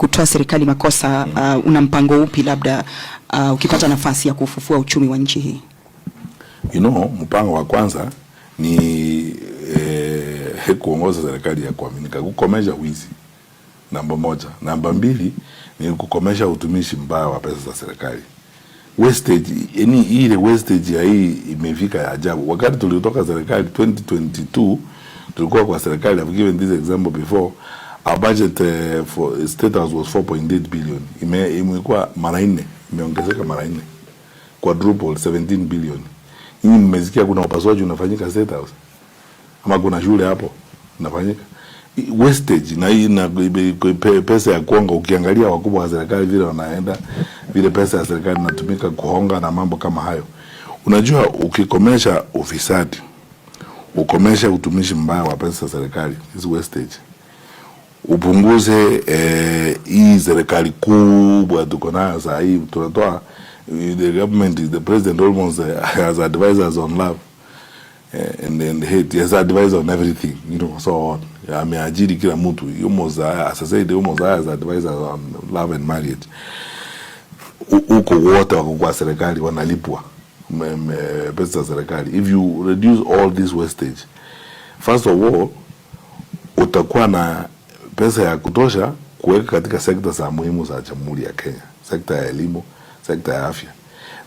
Kutoa serikali makosa, una mpango upi labda ukipata nafasi ya kufufua uchumi wa nchi hii? Mpango wa kwanza ni kuongoza serikali ya kuaminika, kukomesha wizi namba moja. Namba mbili ni kukomesha utumishi mbaya wa pesa za serikali. Wastage, yani ile wastage ya hii imefika ya ajabu. Wakati tulitoka serikali 2022, tulikuwa kwa serikali, I've given this example before, our budget for State House was 4.8 billion. Imekuwa mara nne, imeongezeka mara nne, quadruple, 17 billion. Nyinyi mmesikia kuna upasuaji unafanyika State House ama kuna shule hapo inafanyika? Wastage na hii na pesa ya kuonga, ukiangalia wakubwa wa serikali vile wanaenda, vile pesa ya serikali inatumika kuhonga na mambo kama hayo. Unajua, ukikomesha ufisadi, ukomesha utumishi mbaya wa pesa za serikali, hizi wastage, upunguze hii serikali kubwa tuko nayo saa hii, tunatoa the government, the president almost has advisors on love and hate. He has advisor on everything, so on. Ameajiri kila mtu. He almost, as I said, he almost has advisors on love and marriage. Huko wote wako kwa serikali wanalipwa pesa za serikali. If you reduce all this wastage, first of all, utakuwa na pesa ya kutosha kuweka katika sekta za muhimu za Jamhuri ya Kenya, sekta ya elimu, sekta ya afya,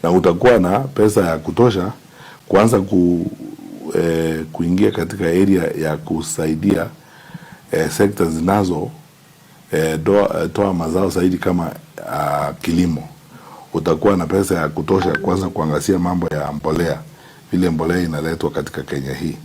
na utakuwa na pesa ya kutosha kuanza kuingia katika area ya kusaidia sekta zinazo toa mazao zaidi kama kilimo. Utakuwa na pesa ya kutosha kuanza kuangazia mambo ya mbolea, vile mbolea inaletwa katika Kenya hii.